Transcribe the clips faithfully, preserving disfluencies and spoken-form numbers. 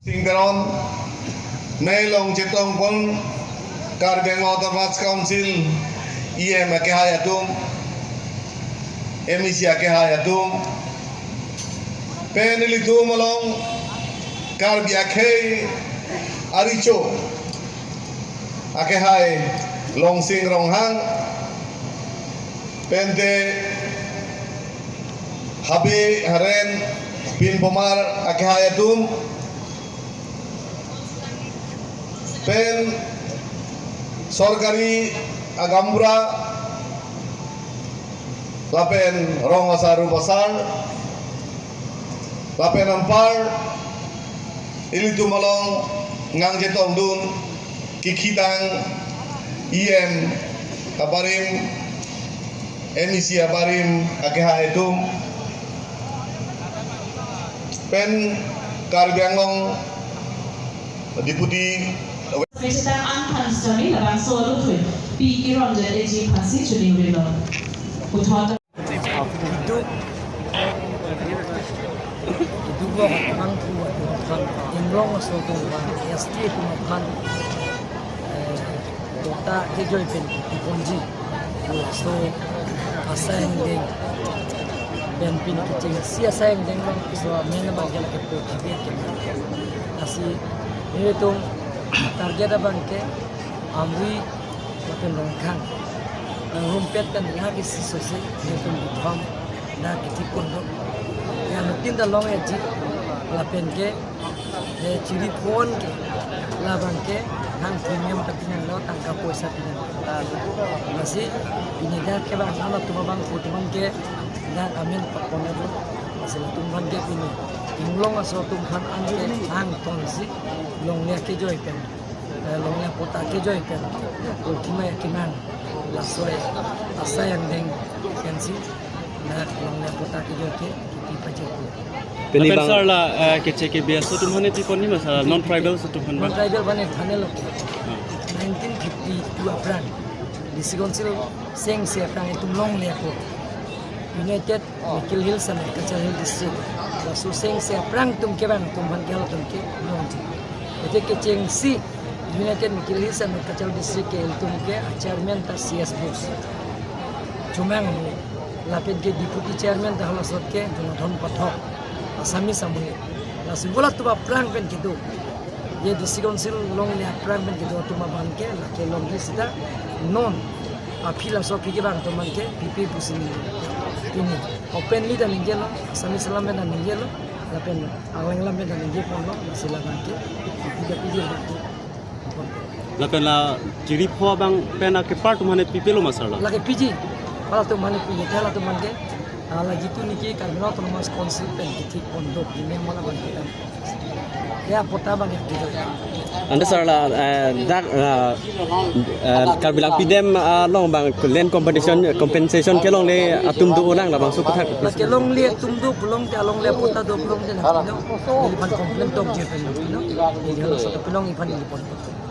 Sing Teron, nai along chetongpon Karbi Anglong Autonomous Council E M akehai atum, M E C akehai atum, pen ilitum along Karbi akhei arecho akehai Longsing Ronghang, pen te habe haren pinpomar akehai atum, pen sorkari agaonbura lapen rong asar rup asar lapen anpar ilitum along nangchetongdun kekhitang E M abarim, M E C abarim akehai atum, pen Karbi Anglong Deputy Sita an phan sitame labangso aluthui Pi Kiron Jet A G aphansi choningri lo. Puthot. Keduk, keduk lo bangphu atum aphan, Inglong aso atum aphan, S T atum aphan, eh, patta kejoi pen kipi ponji. Laso asai angdeng pen pini kechengsi asai angdeng lo, laso amen abang ke lake po kipi ke. Lasi nelitum target abang ke Amri lapen Rongkhang, eh, rumpet kan lake isi sose, nelitum Bithom dak kethik pon do. Yang penting ta long-eji, lapen ke, eh, chiri phone ke, labang ke, hang premium katingan lo, tangka poisa tingan. Lasi pini dak ke bang, ano tuma bangphu atum ke dak amen pakpon lo. Lasi latum aphan ke pini Inglong aso atum aphan an ke hang tonsi longle kejoi pen, eh, longle patta kejoi pen, ultima ya kinang, laso asai angdeng pensi dak longle patta kejoi ke kipi pajirpo. Pini lapen bang sar la, eh, keche kebe aso atum aphan pi ponji ma sar, non tribal aso atum aphan bang? Non tribal aphan thane lo ke. Hmm. Nineteen fifty-two aphrang, D C Council sengse aphrang itum longle ako United Mikir Hills and Arunachal Hills District, laso sengse aphrang atum ke bang atum aphan ke halatum ke longji. Ete kechengsi United Mikir Hills and Arunachal District ke ilitum ke a chairman ta C S Bose, Chomang Amole, lapen ke deputy chairman ta halaso ke Jonathan Pathak, Assamese Amole. Lasi halatum aphrang pen kedo, ye D C Council longle aphrang pen kedo atum aphan ke lake longji sita non aphi laso aphi ke bang atum aphan ke pipe pusi ningje. Pini openly ta ningjelo, Assamese alam pen ta ningjelo, lapen Angleng alam pen ta ningje ponlo, lasi labang ke pipe ke piji abang ke. Lapen la chiri pho abang pen akepar atum aphan pipe lo ma sar la? Lake piji, halatum aphan piji, halatum aphan ke, ah, la jitu niki Karbi Anglong Autonomous Council pen kethik pon do, pini mona abang ke. Ya, patta abang ya, gitu. Ante sar la, eh, dak, eh, eh, Karbi Langpidem, ah, along bang land compensation, compensation kelongle atum do unang labangso aputhak. La kelongle atum do pulote, alongle patta do pulote nangpilo, neliphan complain tokjir pen nangpilo, neli halaso kapilong iphan neliphan.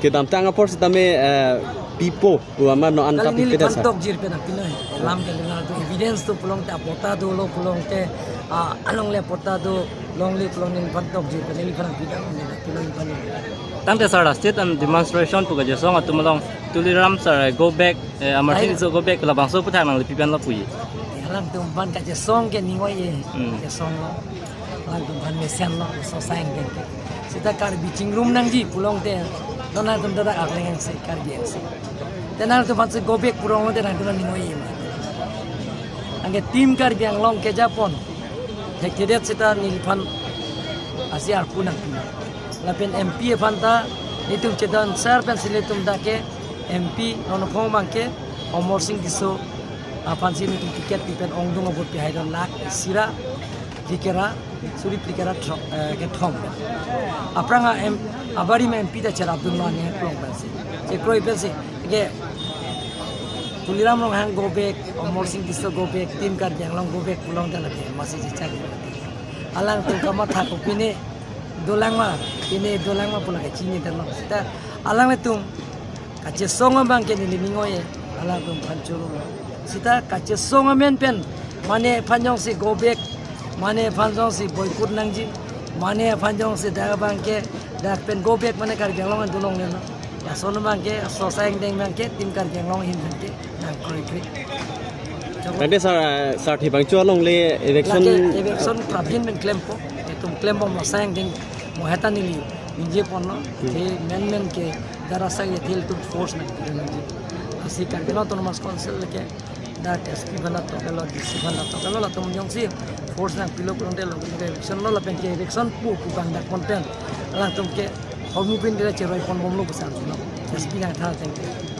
Kedamtang apor sitame, eh, pipo, pu amat non an ta kali pipe neliphan dasa tokjir pen nangpilo. Alam ke nangtum evidence do pulote, patta dolo pulote, ah, alongle patta do, longle pulote neliphan tokjir pen neliphan nangpilo, neli nangpilo neliphan. Tangte sar la sit and demonstration pu kachesong atum along Tuliram sar, eh, go back, eh, Amarjit Ai. Tisso go back, labangso aputhak nangli pi pen lo puji. Alangtum aphan kachesong ke ning oi-e, Hmm. Kachesong lo. Alangtum aphan mesenlo, laso asai angdeng ke. Sita Karbi chingrum nangji pulote, non nangtum dak Akleng angse, Karbi angse. Te nangtum aphansi go back pu rong lote nangtum ning oi-e ma. Anke Team Karbi Anglong kejapon, thekthedet sita neliphan asi arpu nangpilo. Lapen M P aphan ta, netum Chetan sar pensi nelitum dak ke M P non aphong abang ke Amarsing Tisso aphansi netum ticket pi pen ongdung a-vote pihai do, lakh isi ra phlikra, suri phlikra thro-, eh, kethom. Aphrang a-M, abarim M P ta cherapdun lo, ani plong pensi, chekroi pensi. Ke Tuliram Ronghang go back, Amarsing Tisso go back, Team Karbi Anglong go back pulote lake masi chechak. Alangtum kamatha ko pine dolang ma, pine dolang ma pu lake chini dan lo. Sita alanglitum kachesong abang ke neli ning oi-e, alangtum aphan choro. Sita kachesong amen pen, mane aphan jongsi go back, mane aphan jongsi boycott nangji, Mane aphan jongsi dak abang ke, dak pen go back mane Karbi Anglong an dun longle no. Lason abang ke, so sang deng abang ke, Team Karbi Anglong ahin abang ke nang kroikre. Tangte sir, sir, thibang chu alongle election. Lake election prabin men klempo, etum klembom lo sang deng, mo heta neli ningje ponlo, ke men men ke dara sang ethil tum force nang. Lasi Karbi Anglong Autonomous Council ke dak S P aphan atok lo, D C aphan atok lo, latum jongsi force nangpilo pulote lo, election lo lapen ke election pu pu bang dak content. Alangtum ke hormu pin dire cheroi ponbomlo pu sanglo. S P nangtha tangte.